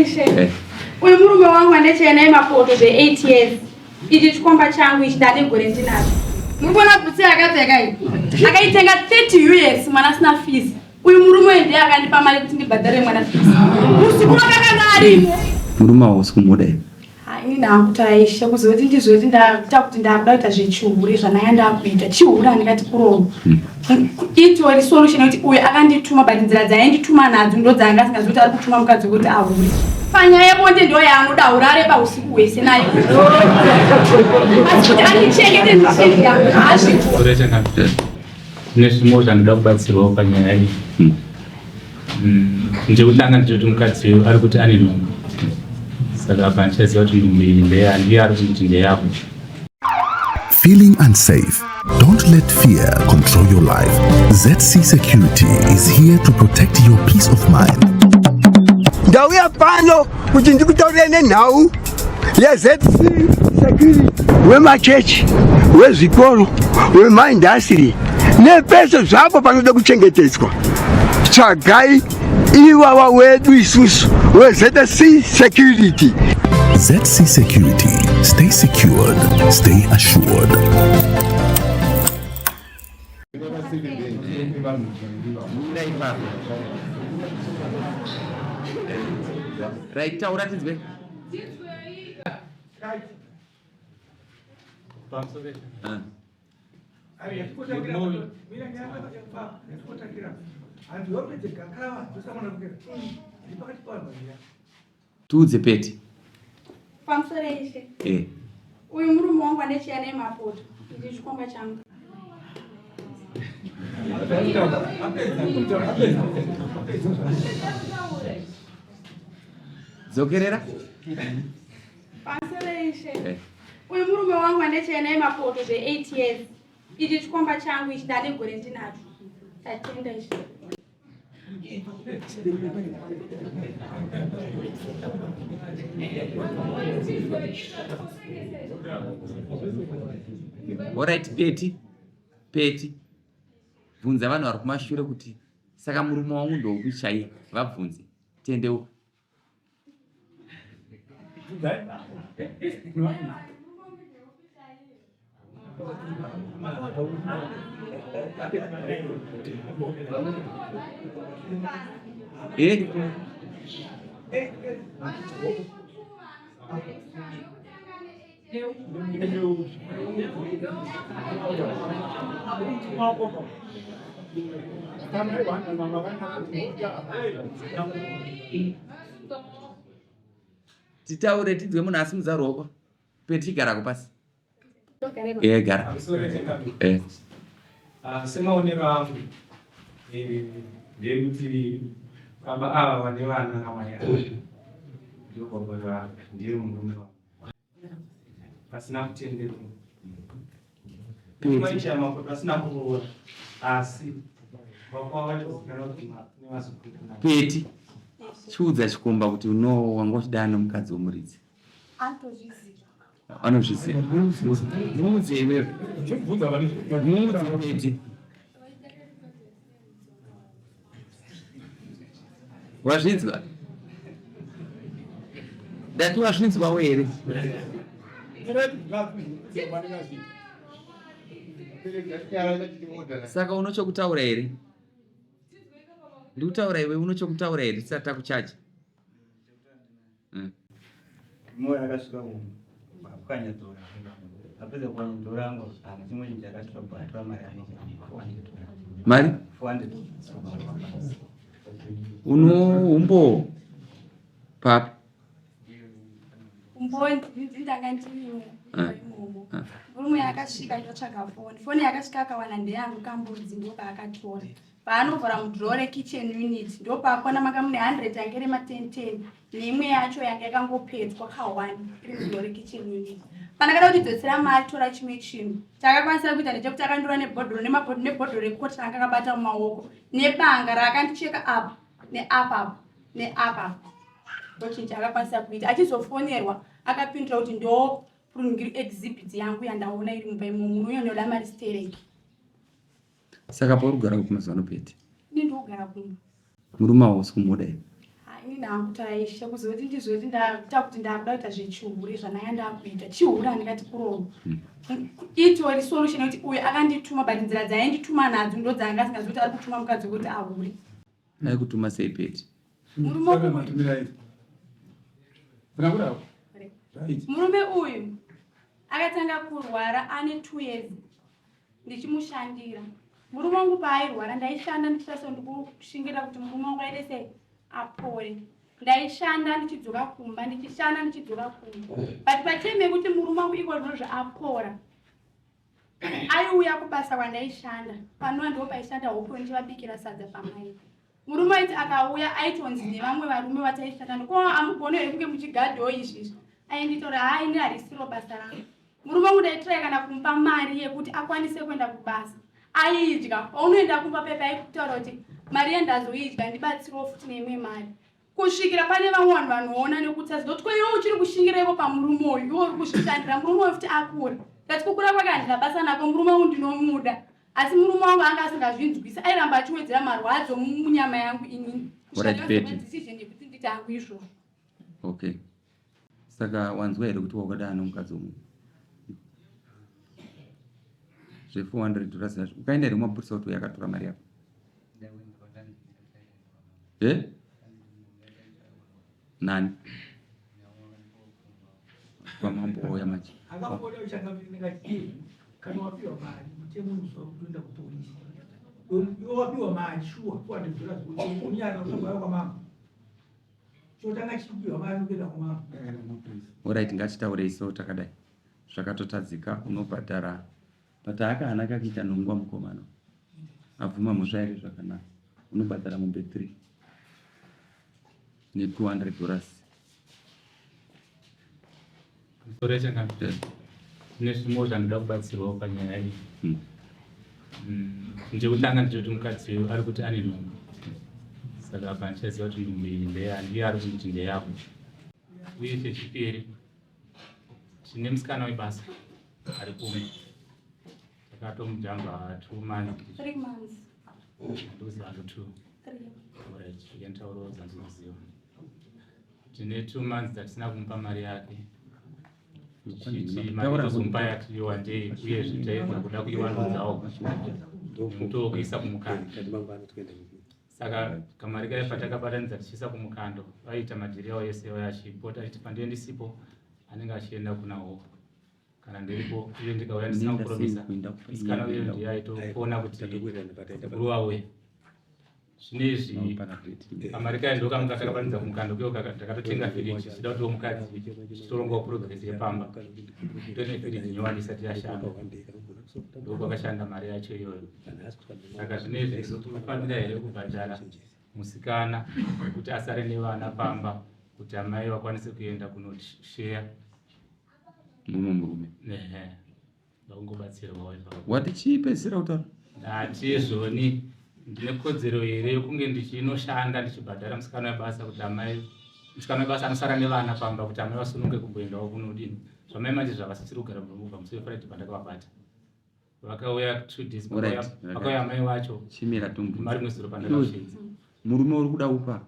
ishe. Eh. Uyu murume wangu andechena naye mapoto zve 8 years. Ichi chikomba changu ichi ndane gore ndinacho. Muri kuona bhutsu yakapfeka iyi? Akaitenga 30 US mwana asina fees. Uyu murume uyu ndiye akandipa mari kuti ndibhadhare mwana fees. Usiku wakakanga arimo. Murume hausi kumuda here? Ini ndangu taisha kuzoti ndizoti ndakuita kuti ndakuda kuita zvechihure zvandanga ndakuita chihure handingati kurohwa hmm. Itori solution yekuti uyu akandituma but nzira dzaaindituma nadzo ndo dzaanga asingazivi kuti ari kutuma mukadzi wekuti ahure. Panyaya yebonde ndo yaanoda urare pausiku hwese naye asi kuti andichengete ndichidya haazviko. Ndine zvimwe zvandinoda kubatsirwawo panyaya iyi. Hmm. Ndekutanga ndechekuti mukadzi uyu ari kuti ane nhumbu. Saka apa handichaziva kuti nhumbu iyi ndeyani uye ari kuti ndeyako. Feeling unsafe? Don't let fear control your life. ZC Security is here to protect your peace of mind. Ndauya pano kuti ndikutaurire nenhau yeZC Security wemachechi, wezvikoro, wemaindasitiri nepese zvapo panoda kuchengetedzwa. Tsvagai ivava wedu isusu weZC Security. ZC Security. Stay secured. Stay assured. Right, taura tinzwe. Ah. Tiudze Peti. Pamusoro ishe. Eh. Uyu murume wangu ane chiya nemapoto. Ndi chikomba changu. Dzokerera. Pamusoro ishe. Eh. Uyu murume wangu ane chiya nemapoto zve 8 years. Ichi chikomba changu ichi ndane gore ndinacho. Tatenda ishe. Alright, Peti, Peti, bvunza vanhu vari kumashure kuti saka murume wangu ndoupi chaiye, vabvunze tendeuka. Eh? Titaure tinzwe munhu asimudza ruoko. Peti garako pasi. Eh gara. Eh. Ah, semaonero angu eh, ndeyekuti baba ava vane vana namai ava ndivo baba vavo ndiye murume wavo pasina kutenderwa maisha makoto asina kuroora asi Peti chiudza chikomba kuti uno wanga uchidana nomukadzi womuridzi anozviziva muudze iwewe muudze Peti Wazvinzwa? Ndati wazvinzwawo here? Saka unochokutaura here? Ndikutaura iwe unochokutaura here tisati takuchaja? Mm. Moyo akasvika kupwanya dhora. Apedza kupwanya dhora angu ana chimwe chinhu chakasvika kuatora mari ane 400. Mari? 400. Uno umbo papi? Umbo ndanga ndiri ah. imomo. Ah. Murume akasvika ndotsvaga foni. Foni yakasvika akawana ndeyangu kambudzi ndopaakatora. Paanovhura mudrawer rekitchen unit ndopaakona manga mune 100 yange iri ma 10 10 neimwe yacho yanga yakangopedzwa ka one iri mudrawer rekitchen unit. Pandakada kuti dzotsera mari tora chimwe chinhu chakakwanisa kuita ndechekuti akandora nebhodhoro nebhodhoro rekoti ranga akabata mumaoko nebanga raakandicheka apa neapa apa neapa apa ndochinhu chaakakwanisa kuita achizofonerwa akapindura kuti ndo exhibit yangu yandaona iri mumba imomo munhu uyo ndoda mari stereki. Saka pauri kugara kupi mazuva ano Peti? Ini ndogara kumba. Murume hausi kumuda here? Ha, ini Ini hangu taisha kuzoti ndizoti ndakuita kuti ndakuda kuita zvechihure zvandanga ndakuita chihure handingati kurohwa hmm. Itori solution yekuti uyu akandituma but nzira dzaindituma nadzo ndodzanga asingazivi kuti ari kutuma mukadzi wekuti ahure. Aikutuma sei Peti? Murume uyu akatanga kurwara ane 2 years ndichimushandira. Murume wangu paairwara ndaishanda ndichiita so ndikushingirira kuti murume wangu aite sei apore. Ndaishanda ndichidzoka kumba ndichishanda ndichidzoka kumba but patime yekuti murume wangu iko zvino zvaapora aiuya kubasa kwandaishanda panova ndipo paishanda hope ndichivabikira sadza pamai murume aiti akauya aitonzi nevamwe varume vataishanda noko amugone here kunge muchigadhiwo izvizvi ainditora haa ini harisiro basa rangu murume wangu ndaitirai kana kumupa mari yekuti akwanise kuenda kubasa aidya paunoenda kumba pepe aikutaura kuti mari yandazoidya ndibatsirewo futi neimwe mari kusvikira pane vamwe vanhu vanoona nekutadza kuti ko iwe uchiri kushingira ivo pamurume uyu iwe uri kuzvishandira murume uyu futi akura ndati kukura kwake handina basa nako murume wangu ndinomuda asi murume wangu anga asingazvinzwisi airamba achiwedzera marwadzo munyama yangu inini decision yekuti nditi hangu izvozvo. Okay, saka wanzwa here kuti wakadana nomukadzi womunhu zve 400 dollars yazvo ukaenda here kumapurisa kuti uyakatora mari yako e nani kwamambo wauya manje Kana wapiwa mari mutemo unoziva kuti unoenda kupolisi iwe wapiwa mari shuwa 400 dollars unyara usabaya kwamambo chotanga chikupiwa mari ukuenda kwamambo. Orit, ngatitaurei so takadai zvakatotadzika unobhadhara but haka haana kakuita nhongwa mukomana abvuma mhosva yake zvakanaka unobhadhara mombe 3 ne 200 dollars. Sorry changamire. Ndine zvimwe zvandinoda kubatsirwawo panyaya iyi. Chekutanga ndechekuti mukadzi uyu ari kuti ane nhumbu. Saka apa handichaziva kuti nhumbu iyi ndeyani uye ari kunditi ndeyako. Uye chechipiri tine musikana webasa ari kumba. Takatomujamba 2 months. 3 months. Handikuziva hangu 2. 3. Alright, nditaurawo dzandinoziva. Tine 2 months dzatisina kumupa mari yake. Tichiti mari tozomupa yati wandei uyezve taedza kuda kuiwandudzawo nemutoo wekuisa kumukando. Saka kamari kaya patakabatanidza tichiisa kumukando vaiita madhiri awo ese vaya achipota achiti pandinenge ndisipo anenge achienda kuna Hope. Kana ndiripo uye ndikauya ndisina kupromisa musikana uye ndiye aitofona kuti sekuru vauya. Zvinezvi kamari kaya ndokamuka takabatanidza kumukando kuyo takatotenga firiji tichida kuti mukadzi tichitorongawo progress yepamba tone firiji nyowani isati yashanda ndokwakashanda mari yacho iyoyo. Saka zvinezvi tinofanira here kubhadhara musikana kuti asare nevana pamba kuti amai vakwanise kuenda kunosheya mumwe murume? Ehe, ndakungobatsirwawo ipapo. Wati chii pedzisira kutaura? Ndati zvoni ndine kodzero here yekunge ndichinoshanda ndichibhadhara musikana webasa kuti amai musikana webasa anosara nevana pamba kuti amai vasununge kumboendawo kunodini zvamai manje zvavasisiri kugara mubva musi wefriday pandakavabata vakauya 2 days vakauya amai vacho chimira tumbu mari mwezuro pandakasvedza. Murume uri kuda kupa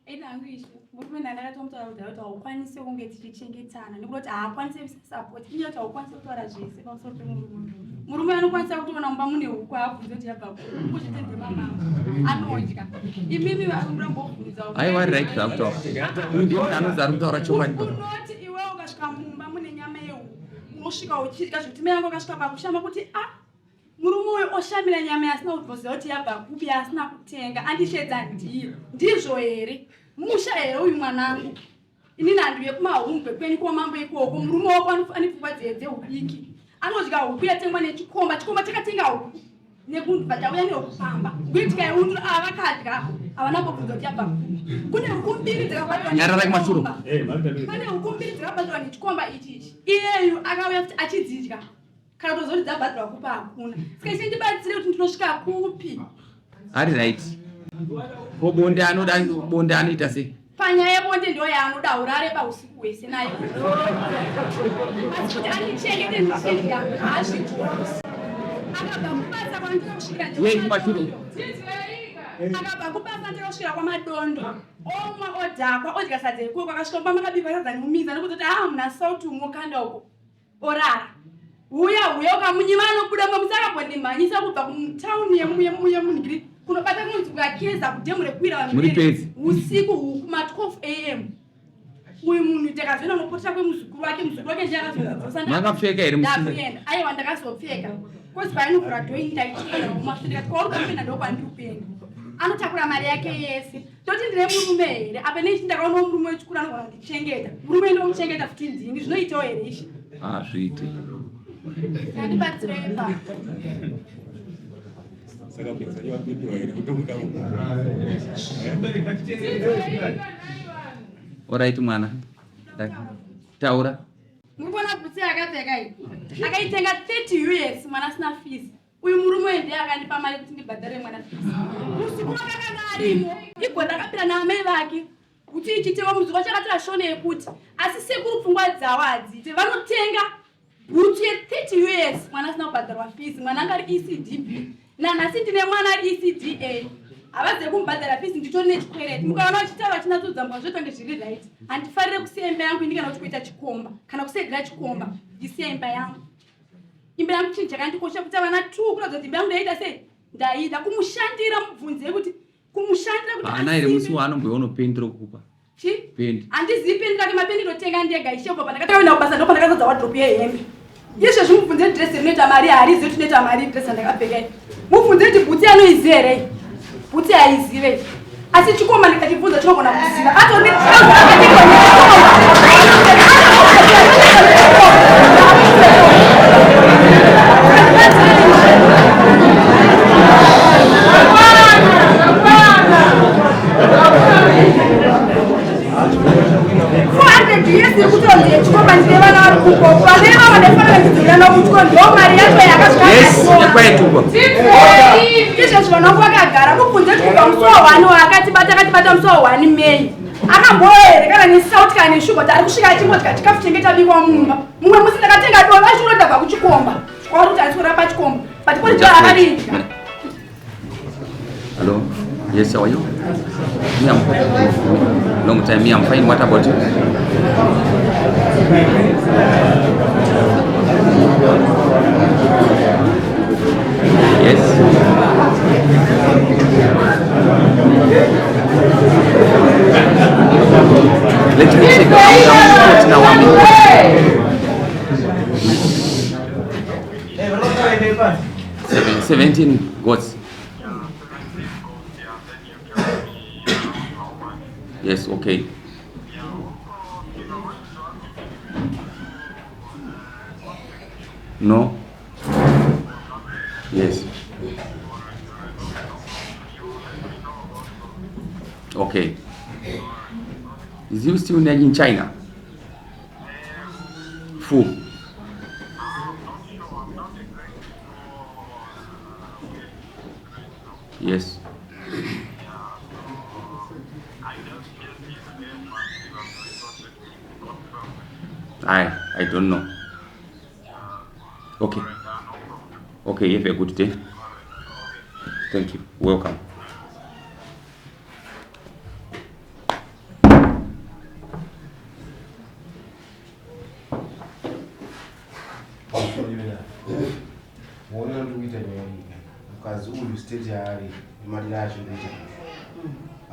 Ini hangu ishe murume ndandakatomutaura kudhara kuti haukwanisi kunge tichichengetana nekuda kuti haakwanisi kuisa support inyaya kuti haukwanisi kutaura zvese pamusoro pemurume. Murume anokwanisa kutoona mumba mune huku haabvunze kuti yabva kupi kuzvitende mamama anodya imimi varikumbobvunza. Aiwa, right zvakutaura uyu ndiye munhu anonzi ari kutaura chokwadi. Unoti iwe ukasvika mumba mune nyama yehuku unosvika uchidya zvekuti mai vangu vakasvika pakushama kuti a murume uyu oshamira nyama yaasina kutoziva kuti yabva kupi yaasina kutenga andishedza ndiyo ndizvo here musha here uyu mwanangu inini handiuye kumahumbwe kwenyu kwamambo ikoko murume wako ane pfungwa dzeudiki anodya huku yatengwa nechikomba chikomba chakatenga huku nekubva chauya nehuku pamba kuitika yeundura ava vakadya havana kubvunza kuti yabva kupi kune huku mbiri dzakabatwa Nyararai kumashure. Pane huku mbiri dzakabatwa nechikomba ichi ichi iyeyu akauya kuti achidzidya kana kutozoti dzabhadharwa kupa hakuna saka ishe ndibatsire kuti ndinosvika kupi. Ari right ko bonde anoda bonde anoita sei? Panyaya yebonde ndiyo yaanoda urare pausiku hwese nayo asi kuti andichengete ndichidya haazvigoni akabva kubasa kwandiri kusvikira Yei kumashure. Akabva kubasa ndakasvira kwaMadondo. Omwa odhakwa odya sadza ikoko akasvika mumba makabikwa sadza nemumiza nokuzoti ah muna salt umokanda uko. Orara. Huya huya ukamunyima anobuda mumba musi akambondimhanyisa kubva kutown yemunhikiri kunobata kunonzi kukakeza kudhemu rekuwira vanhu. Muri pedzi. Usiku huku ma 12 am. Uyu munhu takazoenda unopotera kwemuzukuru wake, muzukuru wake ndiye akazondidzosa. Makapfeka here musi? Ndakuenda. Aiwa ndakazopfeka. Kozi paainovhura dhoo ini ndaichena umashure ndikati kwauri kupinda ndokwandiri kuenda. Anotakura mari yake yese. Toti ndine murume here? Apa nei ndakaona murume wechikuru anogona kundichengeta. Murume ndomuchengeta futi ndini. Zvinoitawo here izvi? Hazviite. Andibatsirei pa. Saka kudzanyi wapindwa here kuti uda Alright mwana. Taura. Muri kuona bhutsu yaakapfeka iyi? Akaitenga 30 US mwana asina fees. Uyu murume uyu ndiye akandipa mari kuti ndibhadharire mwana fees. Muzukuru wake akanga arimo. Igwa ndakapira naamai vake. Kuti ichitewa muzukuru wacho akatora shona yekuti asi sekuru pfungwa dzavo hadziite. Vanotenga bhutsu ye30 us mwana asina kubhadharwa fees. Mwana anga ari ECDB. Nanhasi ndine mwana ari ECDA. Havazive kumubhadhara fees nditori nechikwereti. Mukaona vachitaura vachinatsodzambwa zvoita kunge zviri right. Handifarire kusiya imba yangu ini kana kuti kuita chikomba. Kana kusaidira chikomba. Ndisiya imba yangu. Imba yangu chinhu chakandikosha kuti vana 2 kuratidza kuti imba yangu ndaita sei? Ndaida kumushandira mubvunzei kuti kumushandira kuti Haana here musi waanombouya unopendi rokupa? Chi? Pendi. Handizivi pendi rake mapendi ndotenga ndega ishe ubva pandakatoenda kubasa ndopandakazadza wardrobe yehembe. Izvezvi mubvunze dress rinoita mari harizivi kuti inoita mari dress yandakapfeka iyi. Mubvunze kuti bhutsi anoiziva here iyi? Bhutsi haizive iyi. Asi chikoma ndikachibvunza chinogona kuziva. Atoni Izvezvi vanongo vakagara mubvunze kuti kubva musi wa 1 waakatibata akatibata musi wa 1 May akamboerekana nesauti kana neshuga kuti ari kusvika achingodya chikafu chinenge chabikwa mumba. Mumwe musi ndakatenga doro achikuti ndabva kuchikomba kwauri kuti handisi kurapa chikomba but kuri doro akaridya. Hello. Yes, how are you? Me, I'm long time. Me, I'm fine. What about you? Yes. Let me check. I'm in court now. I'm in court. 17 goats. Yes, okay. No. Yes. Okay. Is he still in China? Full. Yes. I don't know. Okay. Okay, have a good day. Thank you. Welcome. Muona ndiri kuita nyaya iyi. Mukadzi uyu state yaari nemadira acho ndikuita.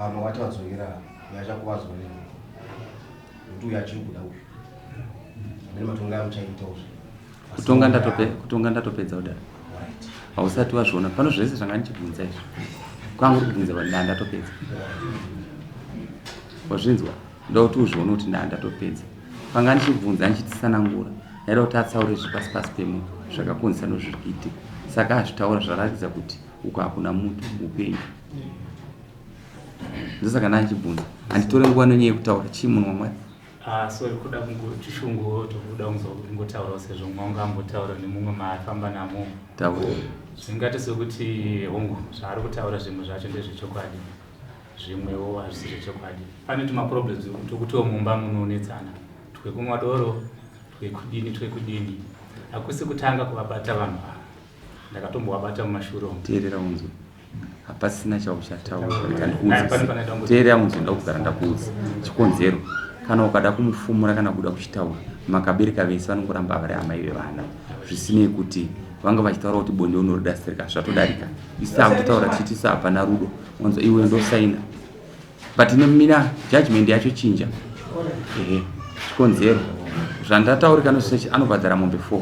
Ava makati vadzokera uyu achakuvadzwa nini. Nekuti uyu achiri kuda uyu. Amene matonga amuchaita uzve. Kutonga ndatope kutonga ndatopedza kudara. Hausati wazviona pano zvese zvanga ndichibvunza izvi. Kwangu uri kubvunza vanhu ndatopedza. Wazvinzwa? Ndoda kuti uzvione kuti ndatopedza. Panga ndichibvunza ndichitsanangura. Ndaida kuti atsaure zviri pasi pasi pemunhu zvakakonzesa nozviri kuitika. Saka azvitaura zvaratidza kuti uko hakuna muto upenyu. Ndosaka ndandichibvunza. Handitore nguva nenyaya yekutaura chii munhu waMwari. Ah, sorry kuda chishungu tokuda kungotaurawo sezvo mumwe wangu ambotaura nemumwe maafamba namo. Taura. Zvingati sekuti hongu zvaari kutaura zvimwe zvacho ndezvechokwadi zvimwewo hazvisi zvechokwadi. Pane tumaproblems twekutiwo mumba munonetsana twekumwa doro twekudini twekudini. Hakusi kutanga kuvabata vanhu ava, ndakatombovabata mumashure umu. Teerera unzwe. Hapasina chauchataura rega ndikuudze. Teerera unzwe ndoda kugara ndakuudza chikonzero. Kana ukada kumufumura kana kuda kuchitaura makabereka vese vanongoramba vari amai vevana zvisinei kuti vanga vachitaura kuti bonde unorida sirika zvatodarika. Isu takutotaura tichiti isu hapana rudo wanzwa iwe ndosaina but nemina judgment yacho chinja ehe chikonzero zvandataurika nozvisechi anobhadhara mombe 4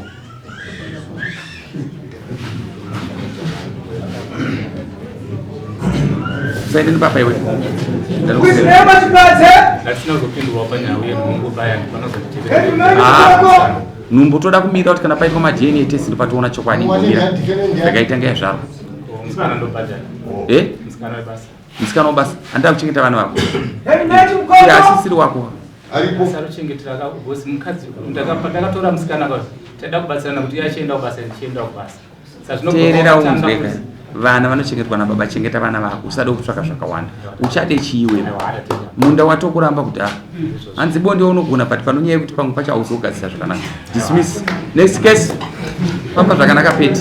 usaende nepapa iwe ah, nhumbu toda kumira kuti kana paitwa madna test ndopatoona chokwadi mira rakaita ngaya zvaro eh? Musikana wabasa andida kuchengeta vana vako. Asisiri wako. Saruchengetera ka boss mukadzi ndakatora musikana ka taida kubatsirana kuti iye achienda kubasa ndichienda kubasa. Teerera unzweka. Vana vanochengetwa nababa chengeta vana vako usade kutsvaka zvakawanda. Uchade chiiwe. Munda watokuramba kuti ah. Hanzi bonde unogona but panonyaya yekuti pamwe pacho hauzogadzisa zvakanaka. Dismiss. Next case. Famba zvakanaka Peti.